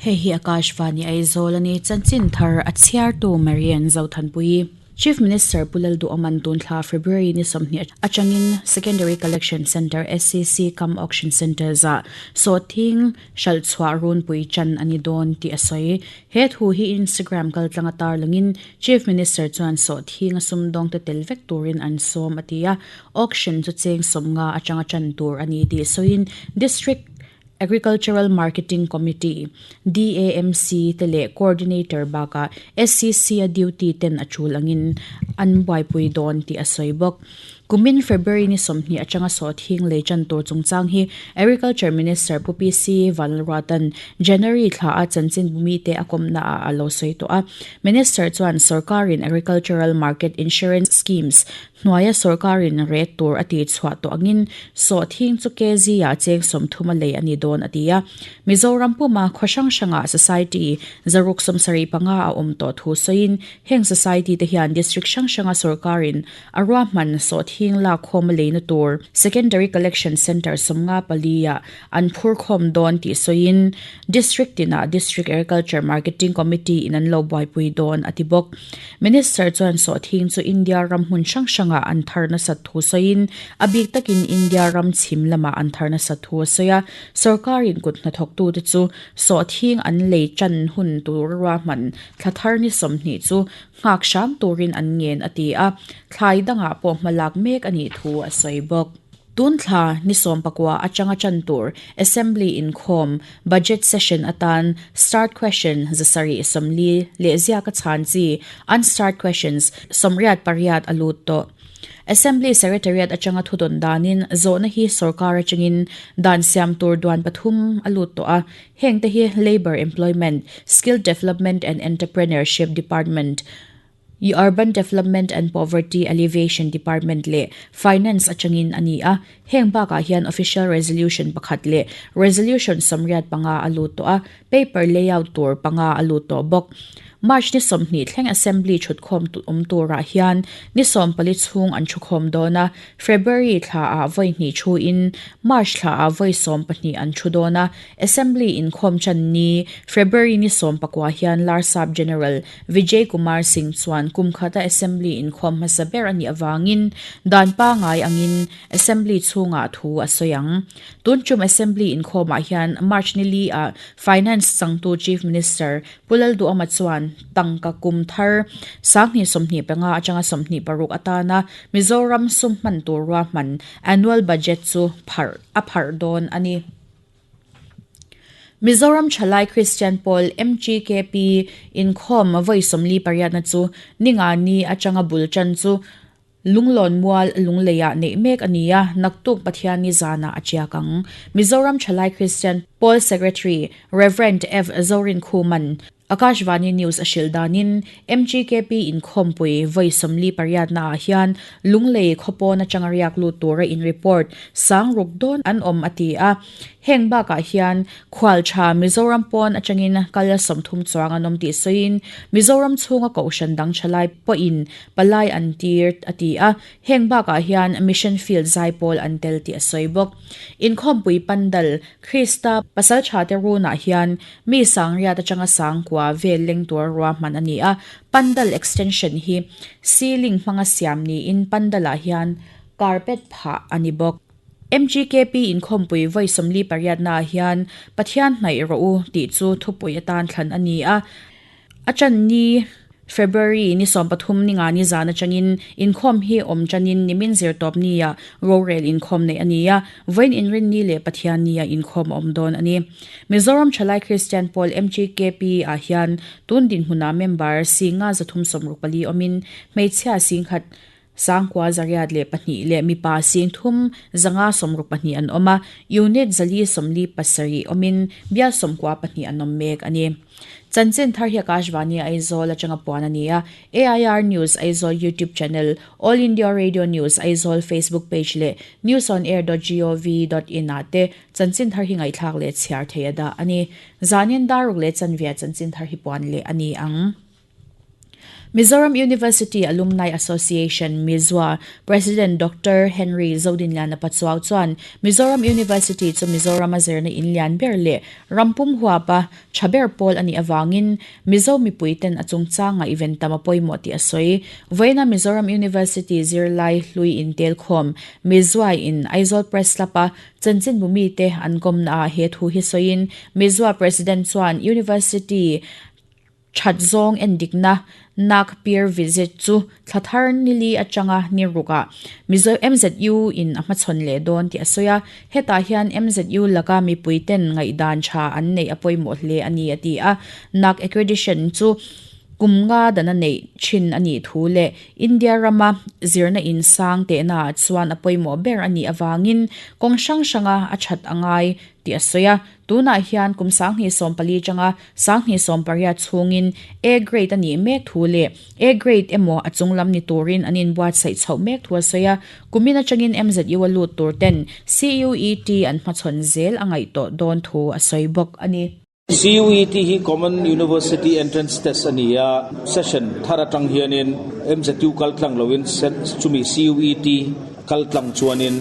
Hei hi Akashvani Aizawl a ni. Chanchin thar a chhiartu Marian Zothanpuii. Chief Minister Pu Lalduhawman tun thla February ni 20 atangin Secondary Collection Centre, SCC, cum Auction Centres ah sawhthing hralh chhuah runpui chan a ni dawn tih a sawi. He thu hi Instagram kaltlanga tarlangin Chief Minister chuan sawhthing a sumdawngte tel vek turin an sawm a ti a, auction chu cheng 50 atanga chan tur a ni tih sawiin District Agricultural Marketing Committee, DAMC, te leh Coordinator bakah SCC a duty ten a tul angin an buaipui dawn tih a sawi bawk. Kumin February ni 20 atanga sawhthing lei chan tur chungchang hi Agriculture Minister Pu PC Vanlalruata'n January thla a chanchin bumite a kawmna ah a lo sawi tawh a. Minister chuan sorkarin Agricultural Market Insurance Schemes Hnuaia sorkarin ret tur a tih chhuah tawh angin sawhthing chu kg-ah cheng 30 a lei a ni dawn a ti a. Mizoram puma khaw hrang hrangah society 675 a awm tawh thu sawiin heng society te hian district hrang hranga sorkarin a ruahman sawhthing lak khawm a leina tur Secondary Collection Centre 54 ah an phur khawm dawn tih sawiin district tinah District Agriculture Marketing Committee in an lo buaipui dawn a ti bawk. Minister chuan sawhthing chu India ram hmun hrang hrangah an thar nasat thu sawiin a bik takin India ram chhim lamah an thar nasat thu a sawi a. Sorkarin kut hnathawktute chu sawhthing an lei tan hun tur ruahman thla thar ni 20 chu nghak hram turin an ngen a ti a, thlai dangah pawh hmalak mek a nih thu a sawi bawk. Tun thla ni 19 atanga chan tur Assembly inkhawm Budget Session atan Starred Question 740 leh ziaka chhan chi Unstarred Questions 88 a lut tawh. Assembly Secretariat atanga thudawn danin zawhna hi sorkar atangin dan siam tur duan pathum a lut tawh a, heng te hi Labour, Employment, Skill Development and Entrepreneurship Department, Urban Development and Poverty Alleviation Department leh Finance atangin a ni a. Heng bakah hian Official Resolution pakhat leh Resolution 85 a lut tawh a, paper layout tur panga a lut tawh bawk. March ni 20 thleng Assembly thutkhawm awm turah hian ni 14 chhung an thukhawm dawn a, February thlaah vawi hnih thuin March thlaah vawi 12 an thu dawn a, Assembly inkhawm chan ni February ni 19 hian Larsap General Vijay Kumar Singh chuan kum khata Assembly inkhawm hmasa ber a nih avangin dan pangngai angin Assembly chhungah thu a sawi ang. Tun tum Assembly inkhawmah hian March ni li ah Finance changtu Chief Minister Pu Lalduhawma chuan tangka kum thar 2025 atanga 26 atana Mizoram sum hman tur ruahman Annual Budget chu pharh a pharh dawn a ni. Mizoram Thalai Kristian Pawl, MGKP, inkhawm vawi 48 na chu ninga ni atanga bul tan chu Lunglawn Mual Lungleiah neih mek a ni a, naktuk Pathianni zanah a tiak ang. Mizoram Thalai Kristian Pawl Secretary Rev. F. Zorin Khuman Akashvani News a hrilh danin MGKP inkhawmpui vawi 48 naah hian Lunglei khawpawn atanga riak lut tura in report sang ruk dawn an awm a ti a. Heng bakah hian khual tha Mizoram pawn atangin kal 30 chuang an awm tih sawiin Mizoram chhunga kohhran dang thalai pawhin palai an tir a ti a. Heng bakah hian Mission Field zaipawl an tel tih a sawi bawk. Inkhawmpui pandal Krista pasal tha te runah hian mi sangriat atanga sangkua vel leng tur ruahman a ni a, pandal extension hi ceiling hmanga siam niin pandalah hian carpet phah a ni bawk. MGKP inkhawmpui vawi 48 naah hian Pathian hnaih rawh u tih chu thupui atan thlan a ni a, A ṭan ni, February ni 13 ni nga ni zan aṭangin inkhawm hi awm ṭanin nimin zirtawp nia rorel inkhawm neih a ni a, vawiin inrinni leh Pathian nia inkhawm a awm dawn a ni. Mizoram Ṭhalai Kristian Pawl, MGKP, ah hian tun dinhmunah member singa 364 awmin hmeichhia 10,000 602 leh mipa 3562 an awm a, unit 447 awmin bial 92 an awm mek a ni. Chanchin thar hi Akashvani Aizawl atanga puan a ni a, AIR News Aizawl YouTube channel, All India Radio News Aizawl Facebook page leh newsonair.gov.in ah te chanchin thar hi ngaihthlak leh chhiar thei a dah a ni. Zanin daruk leh chanvia chanchin thar hi puan leh a ni ang. Mizoram University Alumni Association, MIZUA, President Doctor Henry Zodinliana Pachuau chuan Mizoram University chu Mizorama zirna in lian ber leh ram pum huapa tha ber pawl a nih avangin Mizo mipui ten a chungchanga event tam a pawimawh tih a sawi. Vawiina Mizoram University zirlai hlui intelkhawm MIZUA in Aizawl Press Club-a Chanchinbu mite an kawmnaah he thu hi sawiin MIZUA President chuan University That zawng endikna nak peer visit chu thla thar nili atanga ni rukah Mizo MZU in a hmachhawn leh dawn tih a sawi a, hetah hian MZU laka mipui ten ngaihdan tha an neih a pawimawh hle a ni a ti a, nak accredition chu kum nga dana neih thin a nih thu leh India rama zirna in sang tehnaah chuan a pawimawh ber a nih avangin kawng hrang hranga a that a ngai tih a sawi a. Tunah hian kum 2014 atanga 2018 chhungin A grade a nih mek thu leh A grade emaw a chunglam ni turin an inbuatsaih chhoh mek thu a sawi a, kumin atangin MZU a lut tur ten CUET an hmachhawn zel a ngaih tawh dawn thu a sawi bawk a ni. CUET hi Common University Entrance Test a ni a, session thar atang hianin MZU kal tlang loin chumi CUET Kal tlang chuanin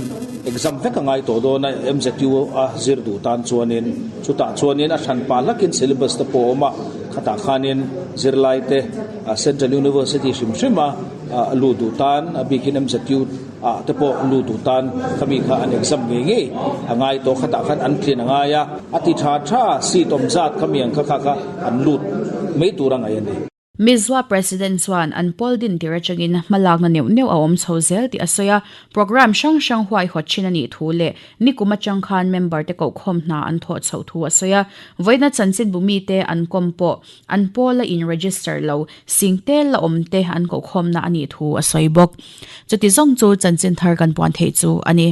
exam vek a ngai tawh dawn a, MZU a zir duh tan chuanin chutah chuanin a hran pah hlakin syllabus te pawh a awm a, khatah khanin zirlai te Central University hrim hrim a luh duh tan a bikin MZU ah te pawh luh duh tan khami kha an exam ngei ngei a ngai tawh, khatah khan an tlin a ngai a, a ti tha tha seat awm zat khami ang kha kha kha an lut mai tur a ngaih a ni. Mizua President chuan an pawl din tir atangin hmalakna neuh neuh a awm chho zel tih a sawi a, programme hrang hrang huaihawt thin a nih thu leh nikum atang khan member te kohkhawm hna an thawh chhoh thu a sawi a. Vawiina chanchinbu mite an kawm pawh an pawl a in register lo sing te la awm te an kohkhawmna a nih thu a sawi bawk. Chuti zawng chu chanchin thar kan puan theih chu a ni.